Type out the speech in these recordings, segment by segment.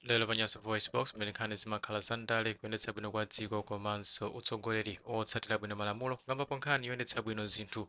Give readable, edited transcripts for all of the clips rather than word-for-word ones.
Lero pa Nyasa VoiceBox, mmene nkhani zimakhala zandale, kuyendetsa bwino kwa dziko komanso utsogoleri otsatira bwino malamulo, kukambapo nkhani yoyendetsa bwino zinthu,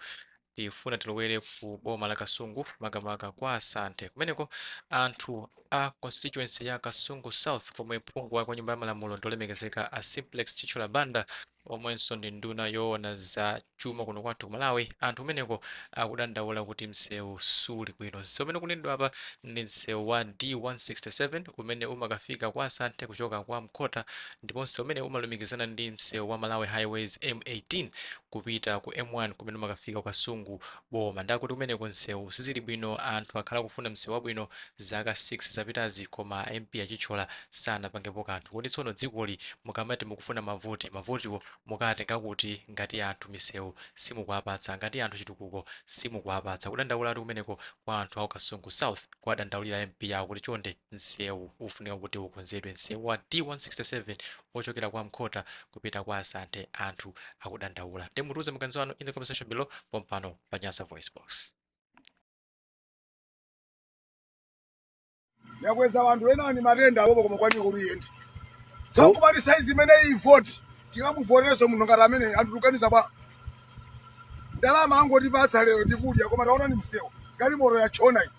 tifuna tilowere ku boma la Kasungu, makamaka kwa Asante. Kumeneko anthu a constituency ya Kasungu South, komwe phungu wa kwa nyumba ya malamulo ndi olemekezeka a Simplex Chithyola Banda, omwenso ndi nduna yoona za chuma kuno kwathu ku Malawi, anthu kumeneko akudandaula kuti msewu suli bwino. Msewu umene ukunenedwa apa ndi msewu wa D167 umene umakafika kwa Asante kuchoka kwa Mkhota, ndipo msewu umene umalumikizana ndi msewu wa Malawi Highways M18 kupita ku M1 kumene umakafika ku Kasungu boma. Ndakuti kumeneko msewu sizili bwino. Anthu akhala kufuna msewu wabwino zaka 6 zapitazi, koma MP a Chithyola sanapangepo kanthu. Kuti tsono dzikoli mukamati mukufuna mavoti, mavotiwo mukatenga kuti ngati anthu misewu simukuwapatsa, ngati anthu chitukuko simukuwapatsa? Kudandaulatu kumeneko kwa anthu aku Kasungu South, kuwadandaulira MP yawo kuti chonde msewu ufunika kuti ukonzedwe, msewu wa D167 ochokera kwa Mkhota kupita kwa Asante. Anthu akudandaula. Timutiuze maganizo anu in the comment section below pompano pa Nyasa Voice Box. Yakweza anthu ena ni matenda apopo, koma kwaniko kuti iyende tsankumati saizi imene iyi voti tingamuvotereso munthu ngati amene anthu tikaniza bwa ndalama angotipatsa lero tikudya, koma taona ni msewu, galimoto yachona iyi.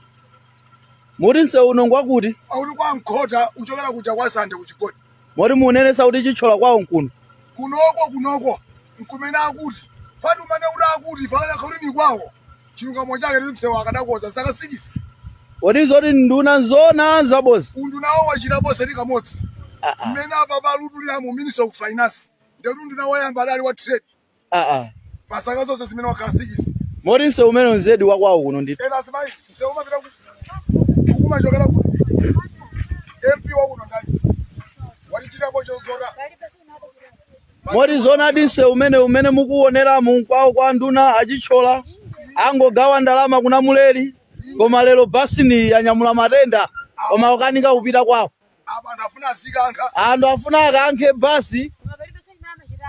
Muti msewu uno ngwakuti? Akuti kwa Mkhota, uchokera kuja kwa Sande kuchigodi. Moti munenesa kuti Chithyola kwawo nkuno? Kunoko, kunoko nkumene akuti fati umene kuti akuti fakana kuti ni kwawo. Chilungamo chake ndi msewu akadakoza zaka 6. Kodi zoti nduna nzona zaboza? Undunawo wachitapo seti kamodzi mmene apa palutulira mu Minister of Finance, ndekuti unduna woyamba adali wa Trade pasaka zonse zimene wakhala 6. Moti msewu umene nzedi wakwawo kuno ndithu? Ena azimayi, msewu umapita kumachokera ku MP wakuno ndani watichitako chozora? Moti zonadi msewu umene mukuoneramu kwawo kwa nduna a Chithyola, angogawa ndalama kuna muleri, koma lero basini yanyamula matenda koma akukanika kupita kwawo. Apa anthu afuna azikankha. Anthu afuna akankhe basi,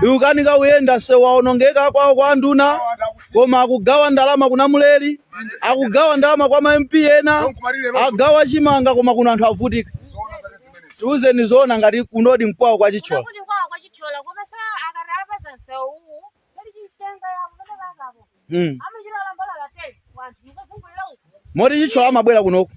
ikukanika kuyenda, msewu waonongeka kwawo kwa nduna, koma akugawa ndalama kuna muleri, akugawa ndalama kwa ma MP ena, agawa chimanga, koma kuno anthu avutika. Zoona zake zimenezi. Tiuzeni zoona, ngati kunodi mkwawo kwa Chithyola. Kuti kwawo kwa Chithyola, koma sa akati apeza msewu pali chitenga yapo pene pakapo amachita lambalala te wanthu mukazungulira uko. Moti Chithyola amabwera kunoko?